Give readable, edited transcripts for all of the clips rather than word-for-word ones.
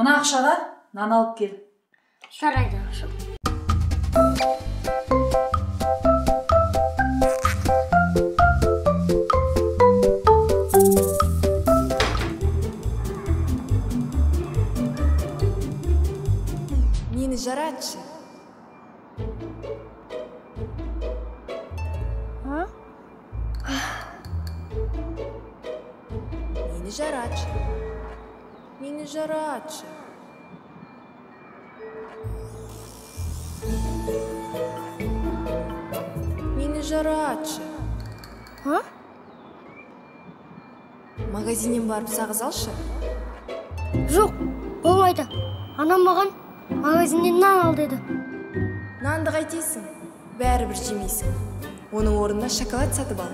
Мына ақшаға нан алып кел. Жарайды, анашым. Мені жаратшы. А? Мені жаратшы. Мені жаратшы. Мені жаратшы. А? Магазиннен барып сағыз алшы. Жоқ, болмайды. Анам маған магазиннен нан ал деді. Нанды қайтесің? Бәрібір жемейсің. Оның орнына шоколад сатып ал.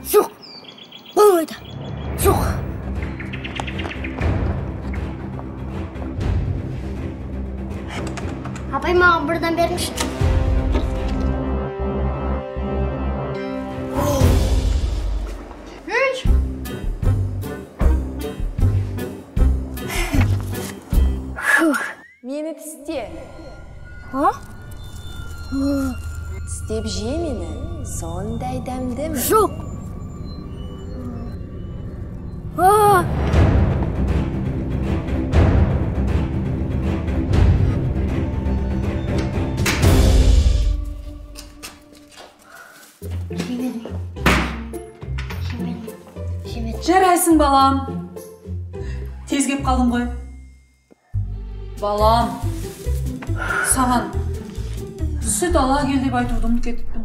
Жоқ, болмайды. Жоқ. Апай, маған бірден беріңізші. Мені тісте. А? Тістеп же мені, сондай дәмдімін. Жоқ. А! Жемедім. Жемедім. Жемедім. Жарайсың, балам. Тез кеп қалдың ғой. Балам, саған сүт ала кел деп айтуды ұмытып кетіппін.